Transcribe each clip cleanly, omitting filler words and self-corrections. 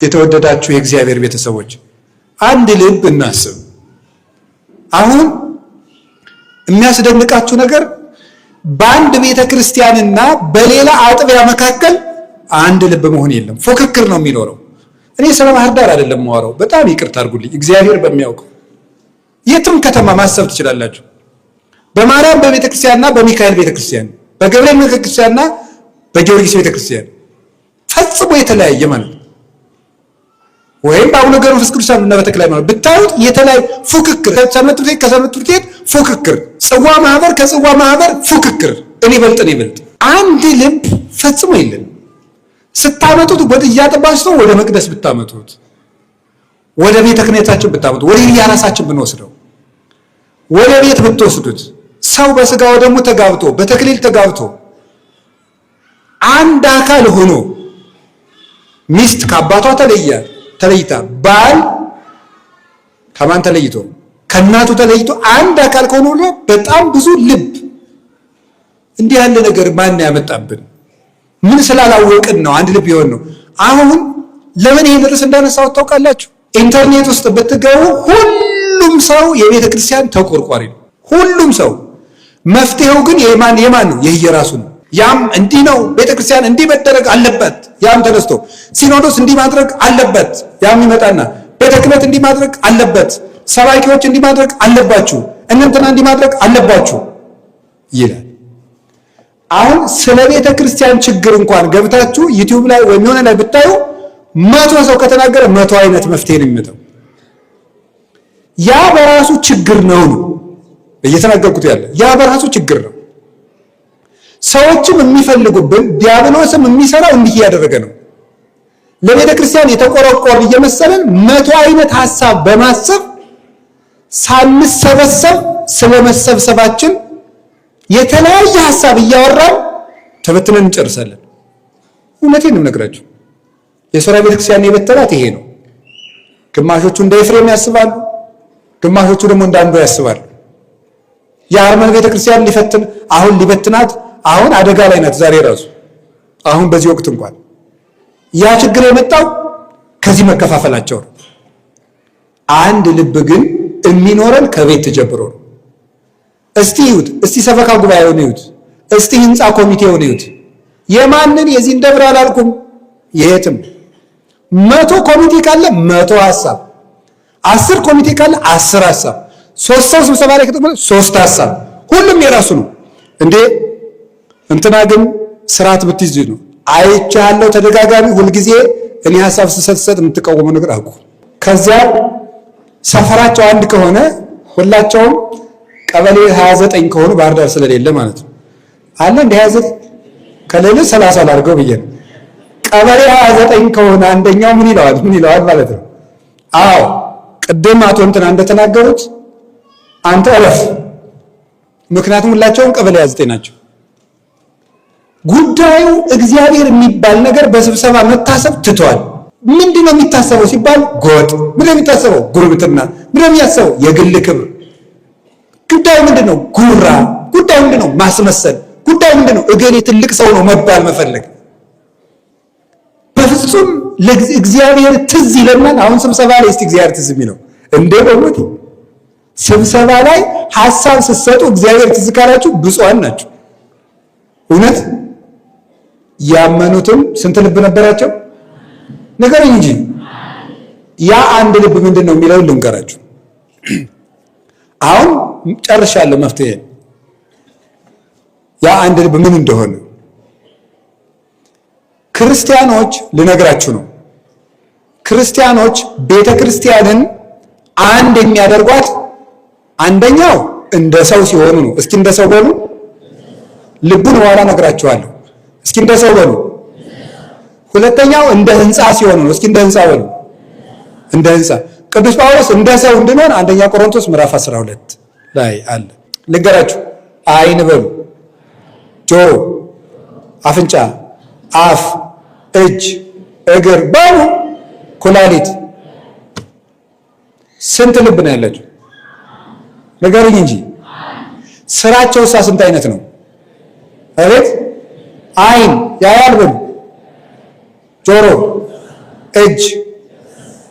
የተወደዳችሁ የእግዚአብሔር ቤተሰቦች አንድ ልብ እናስብ። አሁን የሚያስደንቃችሁ ነገር በአንድ ቤተ ክርስቲያንና በሌላ አጥቢያ መካከል አንድ ልብ መሆን የለም። ፉክክር ነው የሚኖረው። እኔ ስለ ባህር ዳር አይደለም የማወራው፣ በጣም ይቅርታ አድርጉልኝ። እግዚአብሔር በሚያውቀው የትም ከተማ ማሰብ ትችላላችሁ። በማርያም በቤተ ክርስቲያንና በሚካኤል ቤተ ክርስቲያን፣ በገብርኤል ቤተ ክርስቲያንና በጊዮርጊስ ቤተ ክርስቲያን ፈጽሞ የተለያየ ማለት ነው። ወይም በአቡነ ገብረ መንፈስ ቅዱስ እና በተክለ ሃይማኖት ብታዩት የተለያዩ ፉክክር፣ ሰንበት ትምህርት ቤት ከሰንበት ትምህርት ቤት ፉክክር፣ ጽዋ ማህበር ከጽዋ ማህበር ፉክክር፣ እኔ በልጥ እኔ በልጥ፣ አንድ ልብ ፈጽሞ የለም። ስታመጡት ወደ እያጠባችሁ ወደ መቅደስ ብታመጡት፣ ወደ ቤተ ክህነታችን ብታመጡት፣ ወደ የራሳችን ብንወስደው፣ ወደ ቤት ብትወስዱት፣ ሰው በስጋው ደግሞ ተጋብቶ በተክሊል ተጋብቶ አንድ አካል ሆኖ ሚስት ከአባቷ ተለይታ ባል ከማን ተለይቶ ከእናቱ ተለይቶ አንድ አካል ከሆነ ብሎ በጣም ብዙ ልብ እንዲህ ያለ ነገር ማን ያመጣብን? ምን ስላላወቅን ነው አንድ ልብ የሆን ነው? አሁን ለምን ይሄን ርዕስ እንዳነሳሁት ታውቃላችሁ? ኢንተርኔት ውስጥ ብትገቡ ሁሉም ሰው የቤተ ክርስቲያን ተቆርቋሪ ነው። ሁሉም ሰው መፍትሄው ግን የማን የማን ነው? የየራሱ ነው። ያም እንዲህ ነው፣ ቤተ ክርስቲያን እንዲህ መደረግ አለበት። ያም ተነስቶ ሲኖዶስ እንዲህ ማድረግ አለበት። ያም ይመጣና ቤተ ክህነት እንዲህ ማድረግ አለበት፣ ሰባኪዎች እንዲህ ማድረግ አለባችሁ፣ እንትና እንዲህ ማድረግ አለባችሁ ይላል። አሁን ስለ ቤተ ክርስቲያን ችግር እንኳን ገብታችሁ ዩቲዩብ ላይ ወይም የሆነ ላይ ብታዩ 100 ሰው ከተናገረ 100 አይነት መፍትሄ ነው የሚመጣው። ያ በራሱ ችግር ነው ነው እየተናገርኩት ያለ ያ በራሱ ችግር ነው። ሰዎችም የሚፈልጉብን ዲያብሎስም የሚሰራው እንዲህ እያደረገ ነው። ለቤተ ክርስቲያን የተቆረቆር እየመሰለን 100 አይነት ሐሳብ በማሰብ ሳንሰበሰብ ስለመሰብሰባችን የተለያየ ሐሳብ እያወራን ተበትነን እንጨርሳለን። እውነቴን ነው የምነግራችሁ። የሶርያ ቤተክርስቲያን የበተናት ይሄ ነው። ግማሾቹ እንደ ኤፍሬም ያስባሉ፣ ግማሾቹ ደግሞ እንደ አንዱ ያስባሉ። የአርመን ቤተክርስቲያን ሊፈትን አሁን ሊበትናት አሁን አደጋ ላይ ናት። ዛሬ ራሱ አሁን በዚህ ወቅት እንኳን ያ ችግር የመጣው ከዚህ መከፋፈላቸው ነው። አንድ ልብ ግን የሚኖረን ከቤት ተጀምሮ ነው። እስቲ እዩት፣ እስቲ ሰበካ ጉባኤውን እዩት፣ እስቲ ህንፃ ኮሚቴውን እዩት። የማንን የዚህን ደብር አላልኩም፣ የትም 100 ኮሚቴ ካለ 100 ሐሳብ፣ 10 ኮሚቴ ካለ 10 ሐሳብ፣ 3 ሰው ስብሰባ ላይ ከተቀመጠ 3 ሐሳብ፣ ሁሉም የራሱ ነው። እንዴ እንትና ግን ስርዓት ብትይዝ ነው። አይቻለሁ ተደጋጋሚ ሁልጊዜ እኔ ሐሳብ ስሰጥ የምትቃወመው ነገር አቁ። ከዚያ ሰፈራቸው አንድ ከሆነ ሁላቸውም ቀበሌ 29 ከሆኑ ባህር ዳር ስለሌለ ማለት ነው አለ እንደ 29 ከሌለ 30 ላድርገው ብዬ ነው። ቀበሌ 29 ከሆነ አንደኛው ምን ይለዋል ምን ይለዋል ማለት ነው። አዎ ቅድም አቶ እንትና እንደተናገሩት አንተ እረፍ። ምክንያቱም ሁላቸውም ቀበሌ 29 ናቸው። ጉዳዩ እግዚአብሔር የሚባል ነገር በስብሰባ መታሰብ ትቷል። ምንድነው የሚታሰበው ሲባል ጎጥ። ምንድነው የሚታሰበው? ጉርብትና። ምንድነው የሚያሰበው? የግል ክብር። ጉዳዩ ምንድነው? ጉራ። ጉዳዩ ምንድነው? ማስመሰል። ጉዳዩ ምንድነው? እገሌ ትልቅ ሰው ነው መባል መፈለግ። በፍጹም ለእግዚአብሔር ትዝ ይለናል። አሁን ስብሰባ ላይ እስቲ እግዚአብሔር ትዝ የሚለው እንዴ? በሞት ስብሰባ ላይ ሐሳብ ስትሰጡ እግዚአብሔር ትዝ ካላችሁ ብፁዓን ናችሁ። እውነት ያመኑትም ስንት ልብ ነበራቸው? ንገረኝ እንጂ። ያ አንድ ልብ ምንድን ነው የሚለውን ልንገራችሁ። አሁን ጨርሻለሁ መፍትሄ። ያ አንድ ልብ ምን እንደሆነ ክርስቲያኖች ልነግራችሁ ነው። ክርስቲያኖች ቤተ ክርስቲያንን አንድ የሚያደርጓት አንደኛው እንደ ሰው ሲሆኑ ነው። እስኪ እንደ ሰው በሉ። ልቡን በኋላ እነግራችኋለሁ። እስኪ እንደ ሰው በሉ። ሁለተኛው እንደ ህንፃ ሲሆኑ ነው። እስኪ እንደ ህንፃ በሉ። እንደ ህንፃ ቅዱስ ጳውሎስ እንደ ሰው እንድንሆን አንደኛ ቆሮንቶስ ምዕራፍ 12 ላይ አለ። ልንገራችሁ። ዓይን በሉ፣ ጆሮ፣ አፍንጫ፣ አፍ፣ እጅ፣ እግር በሉ፣ ኩላሊት። ስንት ልብ ነው ያላችሁ? ንገሩኝ እንጂ። ስራቸው እሳ ስንት አይነት ነው? አቤት። ዓይን ያያል በሉ፣ ጆሮ፣ እጅ፣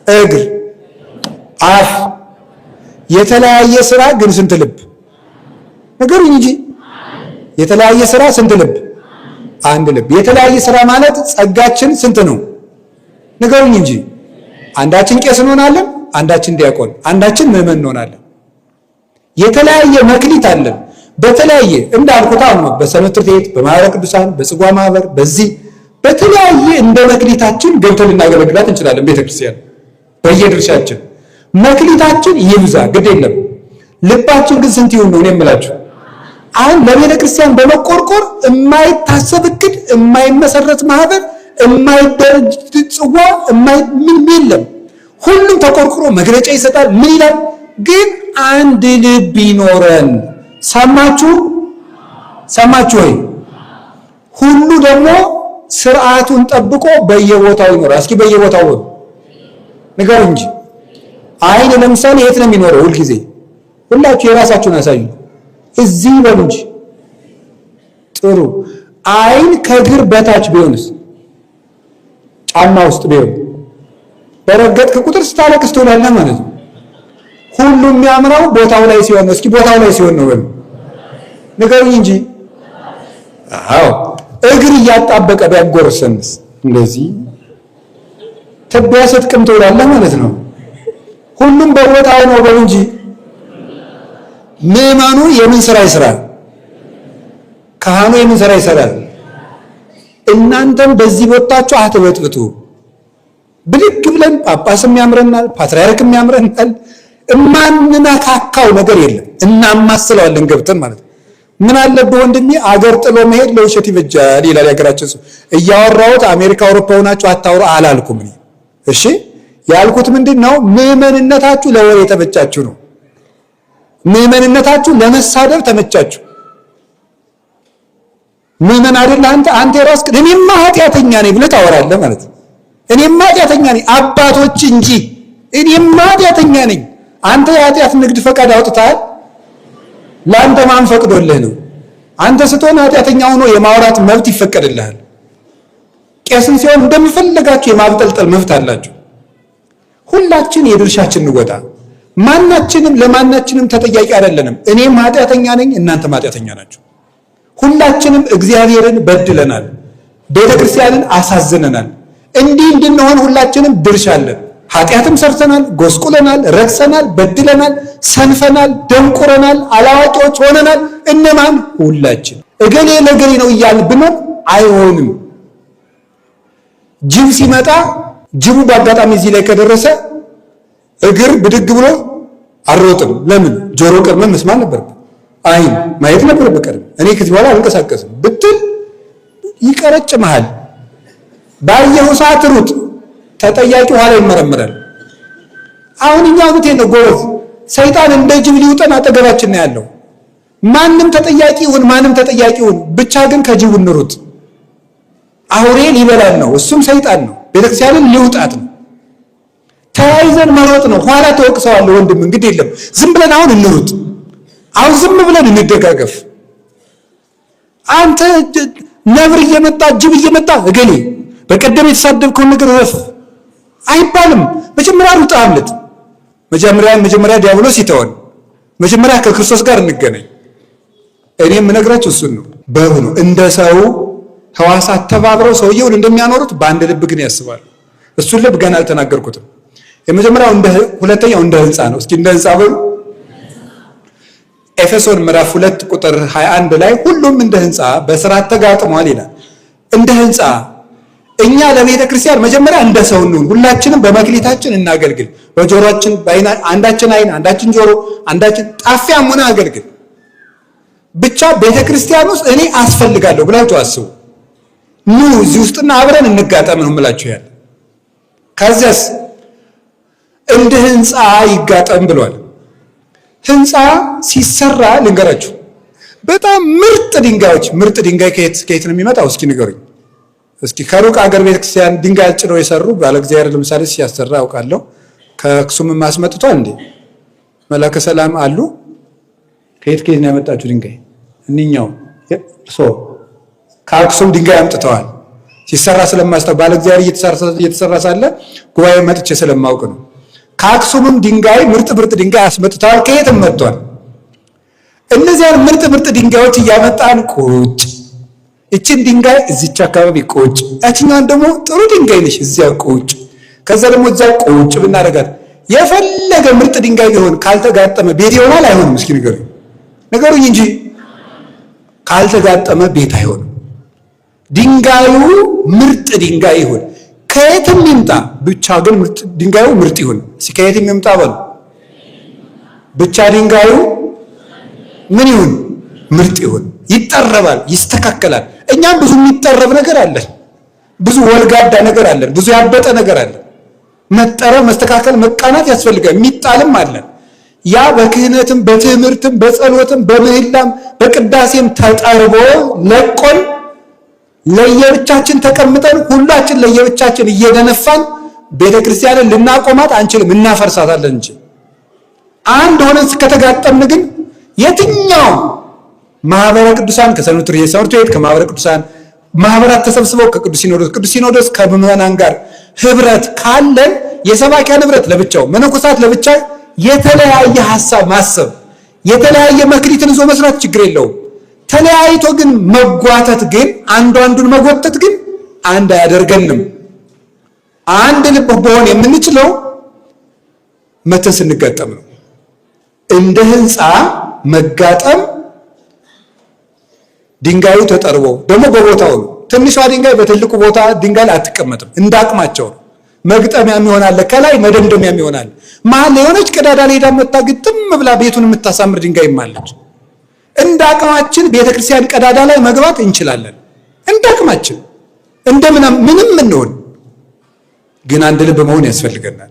እግር፣ አፍ። የተለያየ ስራ ግን ስንት ልብ? ንገሩኝ እንጂ። የተለያየ ስራ ስንት ልብ? አንድ ልብ። የተለያየ ስራ ማለት ጸጋችን ስንት ነው? ንገሩኝ እንጂ። አንዳችን ቄስ እንሆናለን፣ አንዳችን ዲያቆን፣ አንዳችን ምዕመን እንሆናለን። የተለያየ መክሊት አለን። በተለያየ እንዳልኩት አሁን በሰንበት ትምህርት ቤት፣ በማህበረ ቅዱሳን፣ በጽጓ ማህበር፣ በዚህ በተለያየ እንደ መክሊታችን ገብተን ልናገለግላት እንችላለን። ቤተክርስቲያን በየድርሻችን መክሊታችን ይብዛ፣ ግድ የለም። ልባችን ግን ስንት ይሁን ነው እኔ የምላችሁ። አሁን ለቤተ ክርስቲያን በመቆርቆር የማይታሰብ እቅድ፣ የማይመሰረት ማህበር፣ የማይደረጅ ጽዋ፣ ምን የለም። ሁሉም ተቆርቁሮ መግለጫ ይሰጣል። ምን ይላል? ግን አንድ ልብ ይኖረን። ሰማችሁ? ሰማችሁ ወይ? ሁሉ ደግሞ ስርዓቱን ጠብቆ በየቦታው ይኖራል። እስኪ በየቦታው ንገሩ እንጂ። አይን ለምሳሌ የት ነው የሚኖረው? ሁልጊዜ ሁላችሁ የራሳችሁን አሳዩ። እዚህ በሉ እንጂ። ጥሩ። አይን ከእግር በታች ቢሆንስ? ጫማ ውስጥ ቢሆን በረገጥክ ቁጥር ስታለቅስ ትውላለህ ማለት ነው። ሁሉ የሚያምረው ቦታው ላይ ሲሆን ነው። እስኪ ቦታው ላይ ሲሆን ነው በሉ ንገሩኝ እንጂ። አዎ እግር እያጣበቀ ቢያጎርሰንስ? እንደዚህ ትቢያ ስትቅም ትውላለህ ማለት ነው። ሁሉም በቦታው ነው በሉ እንጂ። ምዕመኑ የምን ስራ ይስራል? ካህኑ የምን ስራ ይሰራል? እናንተም በዚህ ቦታችሁ አትበጥብጡ። ብድግ ብለን ጳጳስም ያምረናል፣ ፓትርያርክም ያምረናል። እማንነካካው ነገር የለም። እናማስለዋለን ገብተን ማለት ነው። ምን አለብህ ወንድሜ፣ አገር ጥሎ መሄድ ለውሸት ይበጃል ይላል የሀገራችን ሰው። እያወራሁት አሜሪካ አውሮፓ ሆናችሁ አታውሩ አላልኩም እኔ። እሺ ያልኩት ምንድን ነው? ምዕመንነታችሁ ለወሬ የተመቻችሁ ነው። ምዕመንነታችሁ ለመሳደብ ተመቻችሁ። ምዕመን አይደለ አንተ አንተ የራስህ እኔማ ኃጢአተኛ ነኝ ብለህ ታወራለህ ማለት ነው። እኔማ ኃጢአተኛ ነኝ አባቶች እንጂ እኔማ ኃጢአተኛ ነኝ። አንተ የኃጢአት ንግድ ፈቃድ አውጥተሃል። ለአንተ ማን ፈቅዶልህ ነው? አንተ ስትሆን ኃጢአተኛ ሆኖ የማውራት መብት ይፈቀድልሃል። ቄስን ሲሆን እንደሚፈልጋችሁ የማብጠልጠል መብት አላችሁ። ሁላችን የድርሻችን እንወጣ። ማናችንም ለማናችንም ተጠያቂ አይደለንም። እኔም ኃጢአተኛ ነኝ፣ እናንተም ኃጢአተኛ ናችሁ። ሁላችንም እግዚአብሔርን በድለናል፣ ቤተክርስቲያንን አሳዝነናል። እንዲህ እንድንሆን ሁላችንም ድርሻ አለን። ኃጢአትም ሰርተናል፣ ጎስቁለናል፣ ረክሰናል፣ በድለናል፣ ሰንፈናል፣ ደንቁረናል፣ አላዋቂዎች ሆነናል። እነማን? ሁላችን። እገሌ ለገሌ ነው እያልን ብንሆን አይሆንም። ጅብ ሲመጣ ጅቡ በአጋጣሚ እዚህ ላይ ከደረሰ እግር ብድግ ብሎ አልሮጥም። ለምን? ጆሮ ቀድመ መስማት ነበረብህ፣ አይን ማየት ነበረብህ ቀድመህ። እኔ ከዚህ በኋላ አልንቀሳቀስም ብትል ይቀረጭምሃል። ባየኸው ሰዓት ሩጥ። ተጠያቂ ኋላ ይመረምራል። አሁን እኛ እውነቴን ነው ጎበዝ፣ ሰይጣን እንደ ጅብ ሊውጠን አጠገባችን ነው ያለው። ማንም ተጠያቂ ይሁን ማንም ተጠያቂ ይሁን፣ ብቻ ግን ከጅቡ እንሩጥ። አውሬ ሊበላን ነው፣ እሱም ሰይጣን ነው። ቤተክርስቲያንን ሊውጣት ነው። ተያይዘን መሮጥ ነው። ኋላ ተወቅሰዋለሁ ወንድም፣ እንግዲህ የለም ዝም ብለን አሁን እንሩጥ። አሁን ዝም ብለን እንደጋገፍ። አንተ ነብር እየመጣ ጅብ እየመጣ እገሌ በቀደም የተሳደብከውን ነገር ረፍ አይባልም። መጀመሪያ ሩጥ አምልጥ። መጀመሪያ ዲያብሎስ ይተወን። መጀመሪያ ከክርስቶስ ጋር እንገናኝ። እኔ የምነግራችሁ እሱን ነው። በሩ ነው እንደ ሰው ሕዋሳት ተባብረው ሰውየውን እንደሚያኖሩት በአንድ ልብ ግን ያስባሉ። እሱን ልብ ገና አልተናገርኩትም። የመጀመሪያው እንደ ሁለተኛው እንደ ህንፃ ነው። እስኪ እንደ ህንፃ በሉ። ኤፌሶን ምዕራፍ 2 ቁጥር 21 ላይ ሁሉም እንደ ህንፃ በስርዓት ተጋጥሟል ይላል። እንደ ህንፃ እኛ ለቤተ ክርስቲያን መጀመሪያ እንደ ሰው እንሁን። ሁላችንም በመክሊታችን እናገልግል። በጆሮአችን በአይና አንዳችን አይን አንዳችን ጆሮ አንዳችን ጣፊያም ሆነ አገልግል። ብቻ ቤተ ክርስቲያን ውስጥ እኔ አስፈልጋለሁ ብላችሁ አስቡ። ኑ እዚህ ውስጥና አብረን እንጋጠም ነው የምላችሁ ያለ። ከዚያስ እንደ ህንፃ ይጋጠም ብሏል። ህንፃ ሲሰራ ልንገራችሁ፣ በጣም ምርጥ ድንጋዮች ምርጥ ድንጋይ ከየት ከየት ነው የሚመጣው? እስኪ ንገሩኝ። እስኪ ከሩቅ አገር ቤተክርስቲያን ድንጋይ ጭነው የሰሩ ባለ እግዚአብሔር ለምሳሌ ሲያሰራ አውቃለሁ። ከአክሱም ማስመጥቷል እንዴ መላከ ሰላም አሉ። ከየት ከየት ነው ያመጣችሁ ድንጋይ? እኒኛው እርሶ ከአክሱም ድንጋይ አምጥተዋል። ሲሰራ ስለማስታው ባለ እግዚአብሔር እየተሰራ ሳለ ጉባኤ መጥቼ ስለማውቅ ነው። ከአክሱምም ድንጋይ ምርጥ ምርጥ ድንጋይ አስመጥተዋል። ከየትም መጥቷል። እነዚያን ምርጥ ምርጥ ድንጋዮች እያመጣን ቁጭ፣ እችን ድንጋይ እዚች አካባቢ ቁጭ፣ ያችኛዋን ደግሞ ጥሩ ድንጋይ ነሽ እዚያ ቁጭ፣ ከዛ ደግሞ እዚያ ቁጭ ብናደርጋት የፈለገ ምርጥ ድንጋይ ቢሆን ካልተጋጠመ ቤት ይሆናል አይሆንም? እስኪ ንገሩኝ ንገሩኝ እንጂ ካልተጋጠመ ቤት አይሆንም። ድንጋዩ ምርጥ ድንጋይ ይሁን ከየትም ይምጣ፣ ብቻ ግን ድንጋዩ ምርጥ ይሁን። እስኪ ከየትም ይምጣ በሉ። ብቻ ድንጋዩ ምን ይሁን? ምርጥ ይሁን። ይጠረባል፣ ይስተካከላል። እኛም ብዙ የሚጠረብ ነገር አለን፣ ብዙ ወልጋዳ ነገር አለን፣ ብዙ ያበጠ ነገር አለን። መጠረብ፣ መስተካከል፣ መቃናት ያስፈልጋል። የሚጣልም አለን። ያ በክህነትም በትምህርትም በጸሎትም በምህላም በቅዳሴም ተጠርቦ ለቆን ለየብቻችን ተቀምጠን ሁላችን ለየብቻችን እየደነፋን ቤተ ክርስቲያንን ልናቆማት አንችልም፣ እናፈርሳታለን እንጂ። አንድ ሆነን ከተጋጠምን ግን የትኛው ማህበረ ቅዱሳን ከሰንበት ትምህርት ቤት ከማህበረ ቅዱሳን ማህበራት ተሰብስበው ከቅዱስ ሲኖዶስ፣ ቅዱስ ሲኖዶስ ከምዕመናን ጋር ህብረት ካለን የሰባኪያን ህብረት ለብቻው፣ መነኮሳት ለብቻ የተለያየ ሐሳብ ማሰብ የተለያየ መክሊትን ይዞ መስራት ችግር የለውም። ተለያይቶ ግን መጓተት ግን አንዱ አንዱን መጎተት ግን አንድ አያደርገንም። አንድ ልብ በሆን የምንችለው መተን ስንጋጠም ነው። እንደ ህንፃ መጋጠም ድንጋዩ ተጠርቦ ደግሞ በቦታው ነው። ትንሿ ድንጋይ በትልቁ ቦታ ድንጋይ ላይ አትቀመጥም። እንዳቅማቸው ነው። መግጠሚያም ይሆናል፣ ከላይ መደምደሚያም ይሆናል። መሀል ላይ የሆነች ቀዳዳ ላይ ሄዳ መታ ግጥም ብላ ቤቱን የምታሳምር ድንጋይም አለች። እንደ አቅማችን ቤተክርስቲያን ቀዳዳ ላይ መግባት እንችላለን። እንደ አቅማችን እንደምንም ምንም እንሆን፣ ግን አንድ ልብ መሆን ያስፈልገናል።